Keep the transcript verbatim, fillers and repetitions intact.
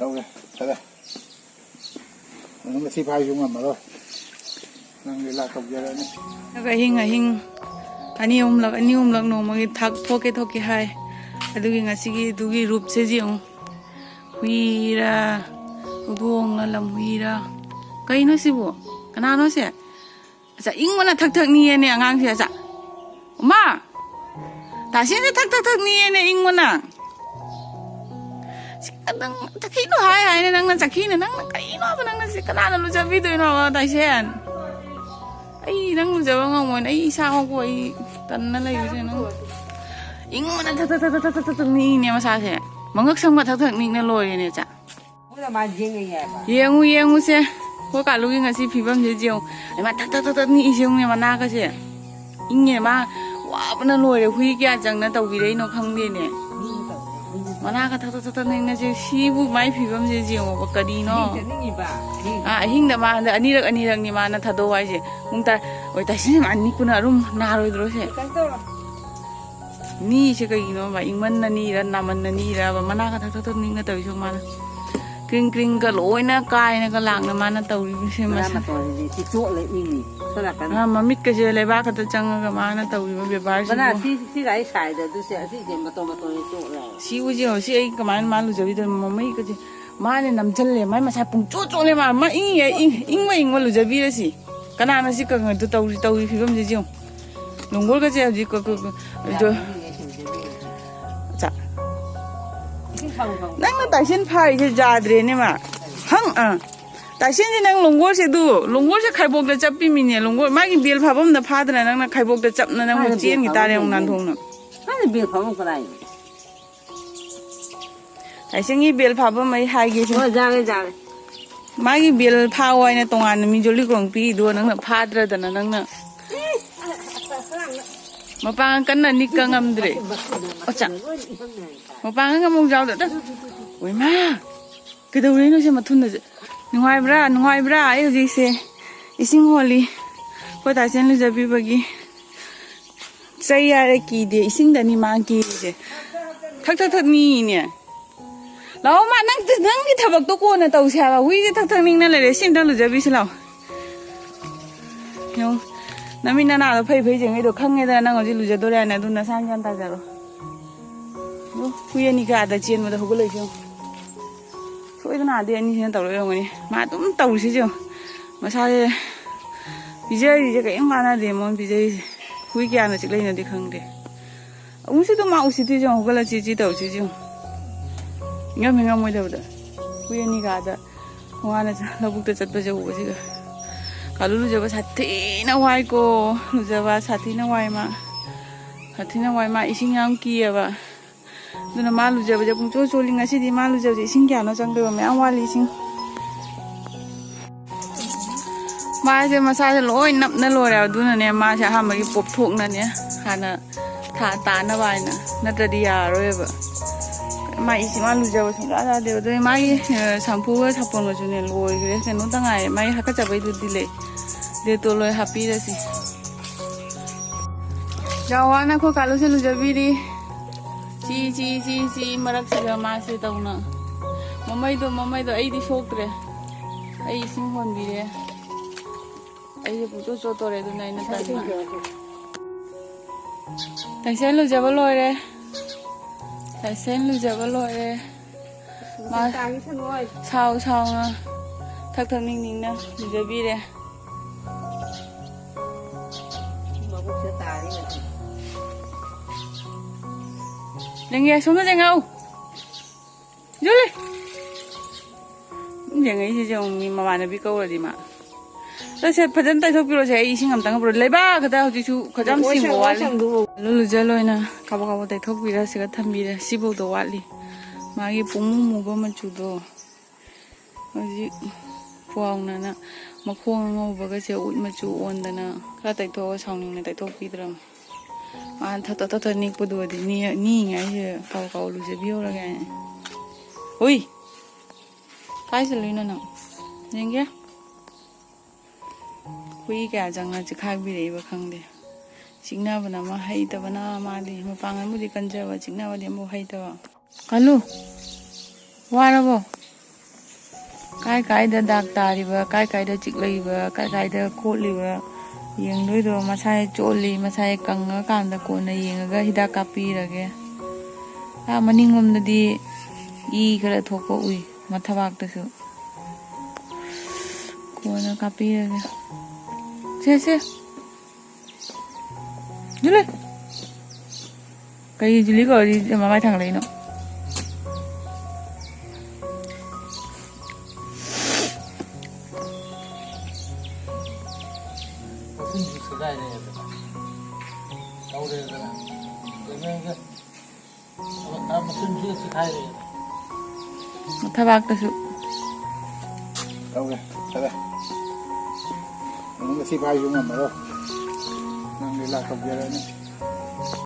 ꯇꯧꯔꯦ꯫ ꯐꯔꯦ꯫ ꯅꯪ ꯉꯁꯤ ꯐꯥꯏꯁꯨ ꯉꯝꯃꯔꯣꯏ꯫ ꯅꯪ ꯂꯤꯂꯥ ꯇꯧꯖꯔꯅꯤ꯫ ꯑꯗꯨꯒ ꯑꯍꯤꯡ ꯑꯍꯤꯡ ꯑꯅꯤ ꯑꯍꯨꯝꯂꯛ, ꯑꯅꯤ ꯑꯍꯨꯝꯂꯛ ꯅꯣꯡꯃꯒꯤ ꯊꯛ ꯊꯣꯛꯀꯦ ꯊꯣꯛꯀꯦ ꯍꯥꯏ꯫ ꯑꯗꯨꯒꯤ ꯉꯁꯤꯒꯤ ꯑꯗꯨꯒꯤ ꯔꯨꯞꯁꯦ ꯌꯦꯡꯉꯨ꯫ ꯍꯨꯏꯔꯥ, ꯍꯧꯗꯣꯡꯂ, ꯂꯝꯍꯨꯏꯔꯥ? ꯀꯩꯅꯣ ꯁꯤꯕꯨ? ꯀꯅꯥꯅꯣ ꯁꯦ? ꯑꯆꯥ, ꯏꯪꯕꯅ ꯊꯛ ꯊꯛ ꯅꯤꯛꯑꯦꯅꯦ ꯑꯉꯥꯡꯁꯦ꯫ ꯑꯆꯥ, ꯃꯥ, ꯇꯥꯁꯤꯟꯁꯦ ꯊꯛ ꯊꯛ ꯊꯛ ꯅꯤꯛꯑꯦꯅꯦ ꯏꯪꯕꯅ꯫ ꯁꯤ ꯅꯪ ꯆꯈꯤꯗꯣ ꯍꯥꯏ ꯍꯥꯏꯅ ꯅꯪꯅ ꯆꯈꯤꯅ ꯅꯪꯅ ꯀꯩꯅꯣꯕ ꯅꯪꯅ ꯁꯤ ꯀꯅꯥꯅ ꯂꯨꯖꯕꯤꯗꯣꯏꯅꯣꯕ ꯇꯥꯏꯁꯦꯟ? ꯑꯩ ꯅꯪ ꯂꯨꯖꯕ ꯉꯝꯃꯣꯏꯅꯦ꯫ ꯑꯩ ꯏꯁꯥ ꯍꯧꯕ ꯑꯩ ꯇꯟꯅ ꯂꯩꯕꯁꯦ ꯅꯪ ꯏꯪꯕꯅ ꯊꯛ ꯊꯛ ꯊꯛ ꯊꯛ ꯊꯛ ꯊꯛ ꯊꯛ ꯅꯤꯛꯏꯅꯦ ꯃꯁꯥꯁꯦ꯫ ꯃꯉꯛ ꯁꯝꯒ ꯊꯛ ꯊꯛ ꯅꯤꯛꯅ ꯂꯣꯏꯔꯦꯅꯦ ꯆꯥ꯫ ꯌꯦꯡꯉꯨ, ꯌꯦꯡꯉꯨꯁꯦ꯫ ꯑꯩꯈꯣꯏ ꯀꯥꯂꯨꯒꯤ ꯉꯁꯤ ꯐꯤꯕꯝꯁꯦ ꯌꯦꯡꯉꯨ꯫ ꯑꯩ ꯃꯥ ꯊꯛ ꯊꯛ ꯊꯛ ꯊꯛ ꯅꯤꯛꯏꯁꯦ ꯌꯦꯡꯉꯨꯅꯦ ꯃꯅꯥꯒꯁꯦ꯫ ꯏꯪꯉꯦ ꯃꯥ ꯋꯥꯕꯅ ꯂꯣꯏꯔꯦ꯫ ꯍꯨꯏ ꯀꯌꯥ ꯆꯪꯅ ꯇꯧꯕꯤꯔꯛꯏꯅꯣ ꯈꯪꯗꯦꯅꯦ꯫ ꯃꯅꯥꯒ ꯊꯛ ꯊꯛ ꯊꯛ ꯊꯛ ꯅꯤꯛꯅꯁꯦ꯫ ꯁꯤꯕꯨ ꯃꯥꯏ ꯐꯤꯕꯝꯁꯦ ꯌꯦꯡꯉꯣꯕ ꯀꯔꯤꯅꯣ꯫ ꯑꯥ, ꯑꯍꯤꯡꯗ ꯃꯥ ꯍꯟꯗꯛ ꯑꯅꯤꯔꯛ ꯑꯅꯤꯔꯛꯅꯤ ꯃꯥꯅ ꯊꯥꯗꯣꯛꯑꯣ ꯍꯥꯏꯁꯦ꯫ ꯄꯨꯡ ꯇꯔꯥ ꯑꯣꯏ ꯇꯥꯏꯁꯤꯟ ꯃꯥ ꯅꯤꯛꯄꯅ ꯑꯗꯨꯝ ꯅꯥꯔꯣꯏꯗ꯭ꯔꯣ ꯁꯦ? ꯅꯤꯁꯦ ꯀꯩꯒꯤꯅꯣꯕ? ꯏꯪꯃꯟꯅꯅꯤꯔ, ꯅꯥꯃꯟꯅꯅꯤꯔꯕ? ꯃꯅꯥ ꯈꯛꯇ ꯊꯛ ꯊꯛ ꯅꯤꯛꯅ ꯇꯧꯔꯤꯁꯨ ꯃꯥꯅ꯫ ꯀ꯭ꯔꯤꯡ ꯀ꯭ꯔꯤꯡꯒ ꯂꯣꯏꯅ ꯀꯥꯏꯅꯒ ꯂꯥꯛꯅ ꯃꯥꯅ ꯇꯧꯔꯤꯕꯁꯦ ꯃꯅꯥ ꯃꯁꯥ꯫ ꯃꯇꯣꯟꯁꯤꯗꯤ ꯁꯤ ꯆꯣꯠꯂ ꯏꯪꯉꯤ꯫ ꯁꯣꯝ ꯅꯥꯀꯟ꯫ ꯑꯥ, ꯃꯃꯤꯠꯀꯁꯦ ꯂꯩꯕꯥꯛ ꯈꯛꯇ ꯆꯪꯉꯒ ꯃꯥꯅ ꯇꯧꯔꯤꯕ ꯕꯦꯕꯥꯔꯁꯤꯕꯨ꯫ ꯃꯅꯥ ꯁꯤ, ꯁꯤ ꯂꯥꯏ ꯁꯥꯏꯗ ꯑꯗꯨꯁꯦ ꯑꯁꯤꯁꯦ ꯃꯇꯣꯟ ꯃꯇꯣꯟꯁꯦ ꯆꯣꯠꯂꯦ꯫ ꯁꯤ ꯎꯁꯦ ꯌꯦꯡꯉꯣ, ꯁꯤ ꯑꯩ ꯀꯃꯥꯏꯅ ꯃꯥ ꯂꯨꯖꯕꯤꯗꯣꯏꯅꯣ? ꯃꯃꯩꯒꯁꯦ ꯃꯥꯅ ꯅꯝꯁꯤꯜꯂꯦ, ꯃꯥꯏ ꯃꯁꯥ ꯄꯨꯡ ꯆꯣꯠ ꯆꯣꯠꯂꯦ ꯃꯥ꯫ ꯃꯥ ꯏꯪꯉꯦ, ꯏꯪ-, ꯏꯪꯕ ꯏꯪꯕ ꯂꯨꯖꯕꯤꯔꯁꯤ꯫ ꯀꯅꯥꯅ ꯁꯤ ꯀꯩꯅꯣꯗꯣ ꯇꯧꯔꯤ, ꯇꯧꯔꯤ ꯐꯤꯕꯝꯁꯦ ꯌꯦꯡꯉꯣ꯫ ꯂꯣꯡꯒꯣꯜꯒꯁꯦ ꯍꯧꯖꯤꯛ ꯀ-, ꯀ-, ꯀ-, ꯖꯣ-, ꯆꯥ-, ꯅꯪꯅ ꯇꯥꯏꯁꯟ ꯐꯥꯔꯤꯁꯦ ꯌꯥꯗ꯭ꯔꯦꯅꯦ ꯃꯥ꯫ ꯍꯪ, ꯑ, ꯇꯥꯏꯁꯟꯁꯦ ꯅꯪ ꯂꯣꯡꯒꯣꯜꯁꯦ ꯑꯗꯨ, ꯂꯣꯡꯒꯣꯜꯁꯦ ꯈꯥꯏꯕꯣꯛꯇ ꯆꯞꯄꯤꯃꯤꯅꯦ꯫ ꯂꯣꯡꯒꯣꯜ, ꯃꯥꯒꯤ ꯕꯦꯜ ꯐꯥꯕꯝꯗ ꯐꯥꯗꯅ ꯅꯪꯅ ꯈꯥꯏꯕꯣꯛꯇ ꯆꯞꯅ ꯅꯪ ꯃꯥꯅ ꯆꯦꯟꯈꯤ ꯕꯦꯜ ꯇꯥꯔꯦ ꯐꯥꯕꯝ ꯑꯃꯨꯛ ꯂꯩꯒꯦ꯫ ꯅꯥꯟꯊꯣꯛꯅ꯫ ꯃꯥꯅ ꯕꯦꯜ ꯐꯥꯕꯝ ꯀꯗꯥꯏꯅꯣ? ꯇꯥꯏꯁꯟꯒꯤ ꯕꯦꯜ ꯐꯥꯕꯝ ꯑꯩ ꯍꯥꯏꯒꯦꯁꯦ꯫ ꯍꯣꯏ, ꯌꯥꯔꯦ, ꯌꯥꯔꯦ꯫ ꯃꯥꯒꯤ ꯕꯦꯜ ꯐꯥꯎ ꯍꯥꯏꯅ ꯇꯣꯉꯥꯟꯅ ꯃꯤ ꯖꯣꯂꯤ ꯒ꯭ꯔꯣꯡ ꯄꯤꯔꯤꯗꯣ ꯅꯪꯅ ꯐꯥꯗ꯭ꯔꯗꯅ ꯅꯪꯅ꯫ ꯃꯄꯥꯡ ꯀꯟꯅ ꯅꯤꯛꯀ ꯉꯝꯗ꯭ꯔꯦ꯫ ꯑꯣꯆꯥ꯫ ꯃꯄꯥꯡꯒ ꯉꯝꯃꯧ ꯌꯥꯎꯗ꯫ ꯑꯣꯏꯃꯥ! ꯀꯩꯗꯧꯔꯤꯅꯣ ꯁꯤ ꯃꯊꯨꯟꯗꯁꯦ? ꯅꯨꯡꯉꯥꯏꯕ꯭ꯔꯥ? ꯅꯨꯡꯉꯥꯏꯕ꯭ꯔꯥ? ꯑꯩ ꯍꯧꯖꯤꯛꯁꯦ ꯏꯁꯤꯡ ꯍꯣꯜꯂꯤ꯫ ꯑꯩꯈꯣꯏ ꯇꯥꯏꯁꯦꯟ ꯂꯨꯖꯕꯤꯕꯒꯤ꯫ ꯆꯩ ꯌꯥꯔꯦ ꯀꯤꯗꯦ꯫ ꯏꯁꯤꯡꯗꯅꯤ ꯃꯥ ꯀꯤꯔꯤꯁꯦ꯫ ꯊꯛ ꯊꯛ ꯊꯛ ꯅꯤꯛꯏꯅꯦ꯫ ꯂꯥꯛꯑꯣ ꯃꯥ, ꯅꯪ, ꯅꯪꯒꯤ ꯊꯕꯛꯇꯣ ꯀꯣꯟꯅ ꯇꯧꯁꯦ ꯍꯥꯏꯕ꯫ ꯍꯨꯏꯁꯦ ꯊꯛ ꯊꯛꯅꯤꯡꯅ ꯂꯩꯔꯦ꯫ ꯁꯤ ꯑꯝꯇꯪ ꯂꯨꯖꯕꯤꯁꯤ ꯂꯥꯛꯑꯣ꯫ ꯌꯦꯡꯉꯨ, ꯅꯃꯤꯠ ꯅꯅꯥꯗꯣ ꯐꯩ ꯐꯩ ꯌꯦꯡꯉꯤꯗꯣ ꯈꯪꯉꯦꯗꯅ꯫ ꯅꯪ ꯍꯧꯖꯤꯛ ꯂꯨꯖꯗꯣꯔꯦ ꯍꯥꯏꯅ, ꯑꯗꯨ ꯅꯁꯥꯅ ꯒ꯭ꯌꯥꯟ ꯇꯥꯖꯔꯣ꯫ ꯑꯗꯨ ꯍꯨꯏ ꯑꯅꯤ ꯀꯥꯗ ꯆꯦꯟꯕꯗ ꯍꯧꯒꯠꯂꯛꯏꯁꯦ ꯌꯦꯡꯉꯨ꯫ ꯁꯣꯏꯗꯅ ꯑꯗꯩ ꯑꯅꯤꯁꯤꯅ ꯇꯧꯔ ꯌꯦꯡꯉꯨꯅꯦ꯫ ꯃꯥ ꯑꯗꯨꯝ ꯇꯧꯔꯤꯁꯤꯁꯦ ꯌꯦꯡꯉꯨ꯫ ꯃꯁꯥꯁꯦ ꯄꯤꯖꯔꯤꯁꯦ ꯀꯔꯤꯝ ꯀꯥꯟꯅꯗꯦ ꯃꯣꯏꯅ ꯄꯤꯖꯔꯤꯁꯦ꯫ ꯍꯨꯏ ꯀꯌꯥꯅ ꯆꯤꯛꯂꯛꯏꯅꯣꯗꯤ ꯈꯪꯗꯦ꯫ ꯑꯃꯨꯛꯁꯨ ꯑꯗꯨꯝ ꯃꯥ ꯎꯁꯤꯠꯇ꯭ꯔꯤꯁꯦ ꯌꯦꯡꯉꯨ, ꯍꯧꯒꯠꯂ ꯆꯦ ꯆꯦ ꯇꯧꯔꯤꯁꯤꯁꯦ ꯌꯦꯡꯉꯨ꯫ ꯏꯉꯝ ꯍꯦꯛ ꯉꯝꯃꯣꯏꯗꯕꯗ꯫ ꯍꯨꯏ ꯑꯅꯤ ꯀꯥꯗ ꯃꯥꯅ ꯂꯧꯕꯨꯛꯇ ꯆꯠꯄꯁꯦ ꯎꯕꯁꯤꯒ꯫ ꯀꯥꯂꯨ ꯂꯨꯖꯕ ꯁꯥꯊꯤꯅ ꯋꯥꯏꯀꯣ꯫ ꯂꯨꯖꯕ ꯁꯥꯊꯤꯅ ꯋꯥꯏ ꯃꯥ꯫ ꯁꯥꯊꯤꯅ ꯋꯥꯏ ꯃꯥ, ꯏꯁꯤꯡ ꯌꯥꯝ ꯀꯤꯌꯦꯕ꯫ ꯑꯗꯨꯅ ꯃꯥ ꯂꯨꯖꯕꯁꯦ ꯄꯨꯡꯆꯣꯠ ꯆꯣꯠꯂꯤ꯫ ꯉꯁꯤꯗꯤ ꯃꯥ ꯂꯨꯖꯕꯁꯦ ꯏꯁꯤꯡ ꯀꯌꯥꯅꯣ ꯆꯪꯗꯣꯏꯕ? ꯃꯌꯥꯝ ꯋꯥꯠꯂꯤ ꯏꯁꯤꯡ꯫ ꯃꯥꯁꯦ ꯃꯁꯥꯁꯦ ꯂꯣꯏ ꯅꯞꯅ ꯂꯣꯏꯔꯦ꯫ ꯑꯗꯨꯅꯅꯦ ꯃꯥꯁꯦ ꯑꯍꯥꯟꯕꯒꯤ ꯄꯣꯞꯊꯣꯛꯅꯅꯦ ꯍꯥꯟꯅ ꯊꯥ ꯇꯥꯅꯕ ꯍꯥꯏꯅ, ꯅꯠꯇ꯭ꯔꯗꯤ ꯌꯥꯔꯔꯣꯏꯕ꯫ ꯃꯥ ꯏꯁꯤꯡ, ꯃꯥ ꯂꯨꯖꯕ ꯁꯨꯡꯌꯥ ꯌꯥꯗꯦꯕ꯫ ꯑꯗꯨꯅ ꯃꯥꯒꯤ, ꯑ, ꯁꯝꯄꯨꯒ ꯁꯥꯄꯣꯟꯒꯁꯨꯅꯦ ꯂꯣꯏꯈ꯭ꯔꯦ꯫ ꯀꯩꯅꯣꯇ ꯉꯥꯏꯔꯦ, ꯃꯥꯒꯤ ꯍꯥꯀꯠꯆꯕꯩꯗꯨꯗꯤ ꯂꯩ꯫ ꯗꯦꯇꯣꯜ ꯂꯣꯏ ꯍꯥꯞꯄꯤꯔꯁꯤ꯫ ꯖꯥꯋꯥꯅ ꯑꯩꯈꯣꯏ ꯀꯥꯂꯨꯁꯦ ꯂꯨꯖꯕꯤꯔꯤ꯫ ꯆꯤ, ꯆꯤ, ꯆꯤ, ꯆꯤ ꯃꯔꯛꯁꯤꯗ ꯃꯥꯁꯦ ꯇꯧꯅ꯫ ꯃꯃꯩꯗꯣ, ꯃꯃꯩꯗꯣ ꯑꯩꯗꯤ ꯁꯣꯛꯇ꯭ꯔꯦ꯫ ꯑꯩ ꯏꯁꯤꯡ ꯍꯣꯟꯕꯤꯔꯦ꯫ ꯑꯩꯁꯦ ꯄꯨꯡꯆꯣꯠ ꯆꯣꯠꯇꯣꯔꯦ, ꯑꯗꯨꯅ ꯑꯩꯅ ꯇꯟꯕ꯫ ꯇꯥꯏꯁꯦꯟ ꯂꯨꯖꯕ ꯂꯣꯏꯔꯦ꯫ ꯇꯥꯏꯁꯦꯟ ꯂꯨꯖꯕ ꯂꯣꯏꯔꯦ꯫ ꯃꯥ ꯁꯥꯎ ꯁꯥꯎꯅ, ꯊꯛ ꯊꯛꯅꯤꯡ ꯅꯤꯡꯅ ꯂꯨꯖꯕꯤꯔꯦ꯫ ꯃꯕꯨꯛꯁꯦ ꯇꯥꯔꯤ ꯃꯁꯤ꯫ ꯂꯦꯡꯉꯦ, ꯁꯣꯝꯗ ꯂꯦꯡꯉꯛꯎ꯫ ꯖꯨꯂꯤ! ꯌꯦꯡꯉꯛꯏꯁꯤꯁꯦ ꯑꯃꯨꯛ ꯃꯤ ꯃꯃꯥꯟꯅꯕꯤ ꯀꯧꯔꯗꯤ ꯃꯥ꯫ ꯑꯗꯣ ꯁꯦ ꯐꯖꯅ ꯇꯩꯊꯣꯛꯄꯤꯔꯣꯁꯦ, ꯑꯩ ꯏꯁꯤꯡ ꯑꯝꯇꯪ ꯄꯨꯔꯛ-, ꯂꯩꯕꯥꯛ ꯈꯛꯇ ꯍꯧꯖꯤꯛꯁꯨ ꯈꯖꯝ ꯁꯤꯡꯕ ꯋꯥꯠꯂꯤ꯫ ꯂꯨ-, ꯂꯨꯖ ꯂꯣꯏꯅ ꯀꯥꯕꯛ ꯀꯥꯕꯛ ꯇꯩꯊꯣꯛꯄꯤꯔ ꯁꯤꯒ ꯊꯝꯕꯤꯔꯦ꯫ ꯁꯤꯐꯧꯗ ꯋꯥꯠꯂꯤ꯫ ꯃꯥꯒꯤ ꯄꯨꯡꯃꯨ ꯃꯨꯕ ꯃꯆꯨꯗꯣ ꯍꯧꯖꯤꯛ ꯄꯨꯍꯥꯎꯅꯅ ꯃꯈꯣꯡ ꯑꯉꯧꯕꯒꯁꯦ ꯎꯠ ꯃꯆꯨ ꯑꯣꯟꯗꯅ ꯈꯔ ꯇꯩꯊꯣꯛꯑꯒ ꯁꯥꯎꯅꯤꯡꯅ ꯇꯩꯊꯣꯛꯄꯤꯗ꯭ꯔꯕꯅꯤ꯫ ꯃꯥꯅ ꯊꯛ ꯊꯛ ꯊꯛ ꯊꯛ ꯅꯤꯛꯄꯗꯨꯒꯗꯤ ꯅꯤ-, ꯅꯤꯛꯏꯉꯥꯏꯁꯤꯗ ꯀꯥꯎ ꯀꯥꯎ ꯂꯨꯖꯕꯤꯍꯧꯔꯒꯦ ꯍꯥꯏꯅ꯫ ꯍꯨꯏ! ꯀꯥꯏ ꯆꯠꯂꯨꯏꯅꯣ ꯅꯪ? ꯌꯦꯡꯒꯦ꯫ ꯍꯨꯏ ꯀꯌꯥ ꯆꯪꯉ ꯆꯤꯈꯥꯏꯕꯤꯔꯛꯏꯕ ꯈꯪꯗꯦ꯫ ꯆꯤꯛꯅꯕꯅ ꯑꯃ ꯍꯩꯇꯕꯅ ꯃꯥꯗꯤ꯫ ꯃꯄꯥꯡꯒꯜꯕꯨꯗꯤ ꯀꯟꯖꯕ, ꯆꯤꯛꯅꯕꯗꯤ ꯑꯃꯨꯛ ꯍꯩꯇꯕ꯫ ꯀꯜꯂꯨ! ꯋꯥꯔꯕꯣ? ꯀꯥꯏ ꯀꯥꯏꯗ ꯗꯥꯛ ꯇꯥꯔꯤꯕ, ꯀꯥꯏ ꯀꯥꯏꯗ ꯆꯤꯛꯂꯛꯏꯕ, ꯀꯥꯏ ꯀꯥꯏꯗ ꯈꯣꯠꯂꯤꯕ ꯌꯦꯡꯗꯣꯏꯗꯣ꯫ ꯃꯁꯥꯏ ꯆꯣꯠꯂꯤ, ꯃꯁꯥꯏ ꯀꯪꯉꯀꯥꯟꯗ ꯀꯣꯟꯅ ꯌꯦꯡꯉꯒ ꯍꯤꯗꯥꯛ ꯀꯥꯞꯄꯤꯔꯒꯦ꯫ ꯑꯥ ꯃꯅꯤꯡꯂꯣꯝꯗꯗꯤ ꯏ ꯈꯔ ꯊꯣꯛꯄ ꯎꯏ, ꯃꯊꯕꯥꯛꯇꯁꯨ꯫ ꯀꯣꯟꯅ ꯀꯥꯞꯄꯤꯔꯒꯦ꯫ ꯁꯦ, ꯁꯦ꯫ ꯖꯨꯂꯤ! ꯀꯩ ꯖꯨꯂꯤ ꯀꯧꯔꯗꯤ ꯃꯃꯥꯏ ꯊꯥꯡꯒꯠꯂꯛꯏꯅꯣ? ꯃꯈꯨꯝꯁꯨ ꯁꯦꯒꯥꯏꯔꯦꯗꯅ꯫ ꯇꯧꯔꯦꯗꯅ꯫ ꯀꯩꯅꯣꯒ ꯑ, ꯃꯈꯨꯝꯁꯤꯒ ꯁꯦꯒꯥꯏꯔꯦ꯫ ꯃꯊꯕꯥꯛꯇꯁꯨ꯫ ꯇꯧꯔꯦ, ꯐꯔꯦ꯫ ꯅꯪ ꯉꯁꯤ ꯐꯥꯏꯁꯨ ꯉꯝꯃꯔꯣꯏ꯫ ꯅꯪ ꯂꯤꯂꯥ ꯇꯧꯖꯔꯅꯤ꯫